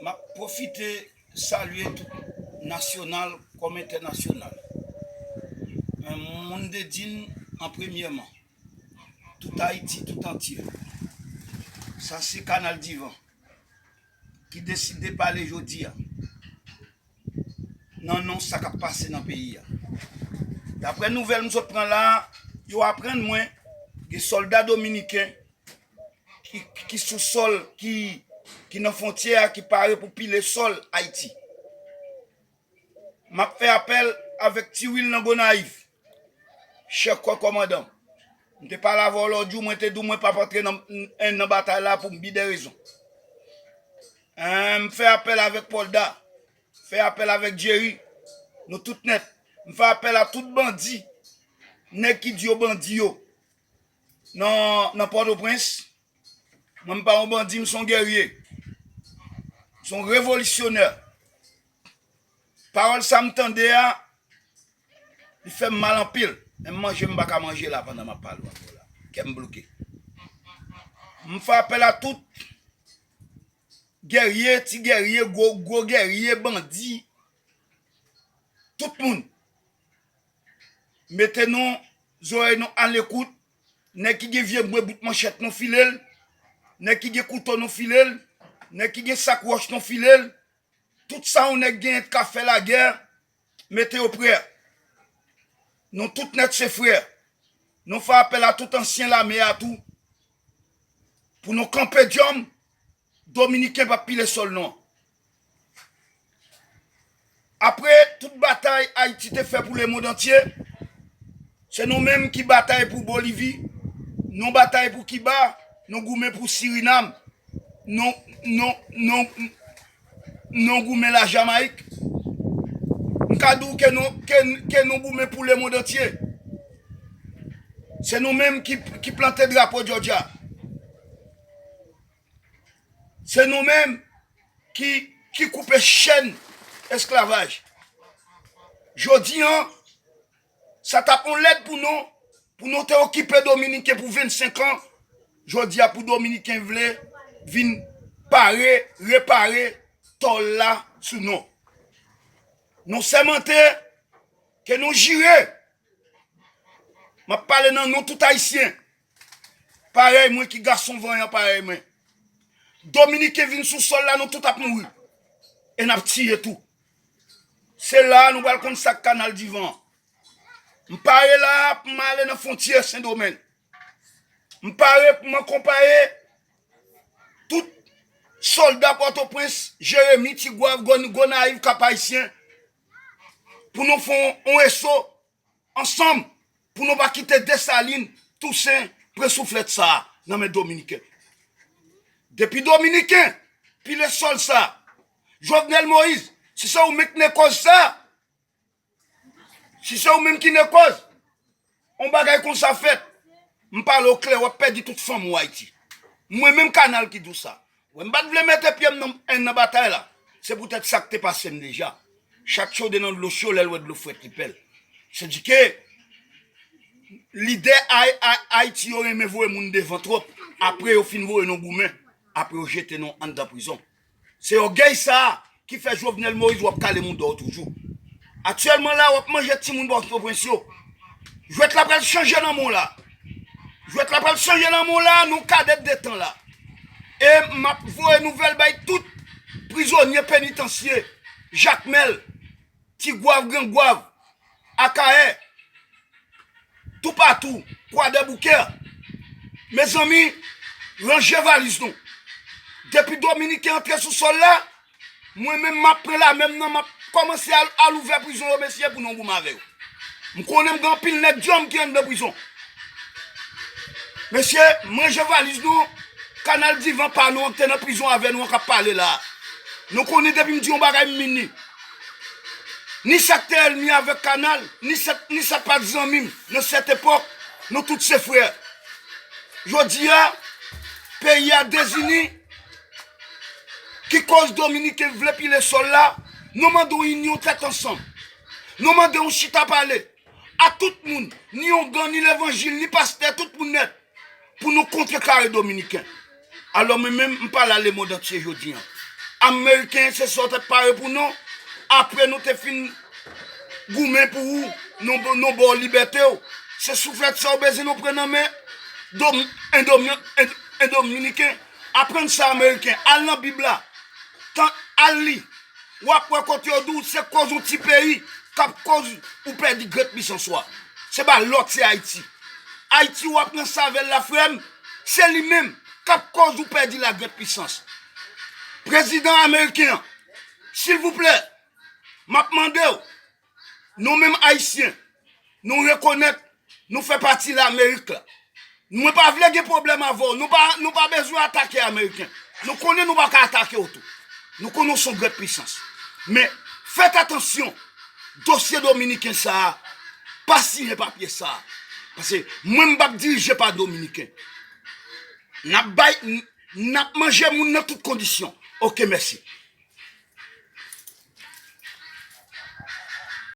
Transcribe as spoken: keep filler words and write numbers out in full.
M ap pwofite salye tout nasyonal kòm entènasyonal. Men moun de Din an premyèman, tout Ayiti tout antye. Sa se Kanal Divan ki deside pale jodi a nan non sa k ap pase nan peyi a. Daprè nouvèl m sot pran la, yo aprann mwen gen sòlda dominiken ki, ki sou sòl, ki, ki nan fwontyè a, ki pare pou pile sòl Ayiti. M ap fè apèl avèk Ti Wil nan Gonayiv, chèf kò kòmandan. M te pale avè w lòt jou, mwen te di w mwen p ap antre nan, nan batay la pou m bi de rezon. Hein, m fè apèl avèk Pòlda, fè apèl avèk Jerry, nou tout nèt. M fè apèl a tout bandi, nèg ki di yo bandi yo, nan, nan Pòtoprens. Mwen, m pa yon bandi, m se yon gèrye. M se yon revolisyonè. Pawòl sa m tande a, li fè m mal anpil. Menm manje m pa ka manje la pandan m ap pale w ankò la. Kè m bloke. M fè apèl a tout gèrye, ti gèrye, gwo, gwo gèrye, bandi, tout moun. Mete nou, zòrèy nou alekout. Nèg ki gen vye bwe bout manchèt nou file l. Nèg ki gen kouto nou file l. Nèg ki gen sak wòch nou file l. Tout sa yon nèg genyen t ka fè lagè, mete yo prè. Nou tout nèt se frè. Nou fè apèl a tout ansyen lame a tou pou nou kanpe djanm. Dominiken p ap pile sòl nou an. Apre tout batay Ayiti te fè pou lemonn antye, se nou menm ki batay pou Bolivi, nou batay pou Kiba, nou goumen pou Sirinam, nou, nou, nou, nou goumen Lajamayik. M ka di w ke nou, ke, ke nou goumen pou lemonn antye. Se nou menm ki, ki plante drapo Jòjya. Se nou menm ki, ki koupe chèn esklavaj. Jodi an, sa t ap yon lèd pou nou, pou nou te okipe Dominiken pou vennsenk an. Jodi a, pou Dominiken vle vin pare, repare tò l la sou nou. Nou sèmante ke nou jire M ap pale nan non tout Ayisyen. Parèy mwen ki gason vanyan parèy mwen. Dominiken vin sou sòl la, nou tout ap mouri. E n ap tiye tou. Se la a nou pral konn sa k Kanal Divan an. M pare la a pou m ale nan fwontyè Sendomeng. M pare pou m akonpaye tout sòlda Pòtoprens, Jeremi, Tigwav, Gon-, Gonayiv, Kap Ayisyen, pou nou fè yon, yon eso ansanm pou nou pa kite Desalin, Tousen, pran souflèt sa a nan men Dominiken. Depi Dominiken pile sòl sa a, Jovenel Moïse, si se ou menm ki nekòz sa a, si se ou menm ki nekòz, yon bagay konsa fèt, m pale w klè, w ap pèdi tout fanm ou Ayiti. Mwen menm Kanal ki di w sa. Wè, m pa t vle mete pye m nan, nan batay la. Se poutèt sa k te pase m deja. Chat chode nan dlo cho, lè l wè dlo frèt li pè l. Sèdike, lidè Ay-, Ay-, Ayiti yo renmen voye moun devan twòp. Apre yo fin voye nou goumen, apre yo jete nou anndan prizon. Se ògèy sa a ki fè Jovenel Moïse w ap kale mouda w toujou. Aktyèlman la, w ap manje timoun Pòtoprens yo. Jwèt la pral chanje nan men w la. Jwèt la pral chanje nan men w la, nou kadèt de tan la. E m ap voye nouvèl bay tout prizonye penitansye, Jakmèl, Tigwav, Grangwav, Akayè, toupatou, Kwadèboukè. Mezanmi, ranje valiz nou. Depi Dominiken antre sou sòl la, mwen menm m ap pran lame m nan, m ap kòmanse al, al ouvè prizon yo, mesye, pou nou goumen avè yo. M konnen m gen anpil nèg djanm ki anndan prizon. Mesye, m ranje valiz nou, Kanal Divan pa nou an ki te nan prizon avè nou an k ap pale la a. Nou konnen depi m di yon bagay m mean li. Ni sa k te ènmi avèk Kanal, ni sa, ni sa k pa t zanmi m nan sèt epòk, nou tout se frè. Jodi a, peyi a dezini, ki koz Dominiken vle pile sòl la, nou mande yon inyon tèt ansanm. Nou mande yon chita pale a tout moun, ni ongan, ni levanjil, ni pastè, tout moun nèt, pou nou kontrekare Dominiken. Alò mwen menm, m pale a lemonn antye jodi an. Ameriken, se sa w t ap pare pou nou. Apre nou te fin goumen pou ou, nou, nou ba w libète w. Se souflèt sa w bezwen nou pran nan men Dom-, en Domi-, en, en Dominiken. Aprann sa, Ameriken. Al nan Bib la. Tan, al li. W ap wè kote yo di w se koz yon ti peyi k ap koz ou pèdi grande puissance ou a. Se pa lòt, se Ayiti. Ayiti w ap nan savèl la, frè m, se li menm k ap koz ou pèdi la grande puissance. Prezidan ameriken an, silvouplè, m ap mande w, nou menm Ayisyen, nou rekonèt nou fè pati Lamerik la. Mwen pa vle gen pwoblèm avè w. Nou pa, nou pa bezwen atake Ameriken. Nou konnen nou pa ka atake w tou. Nou konnen w se yon grande puissance. Men, fèt atansyon, dosye Dominiken sa a, pa siyen papye sa a. Paske mwen, m p ap dirije pa Dominiken. N ap bay, n, n ap manje moun nan tout kondisyon. Oke, mèsi.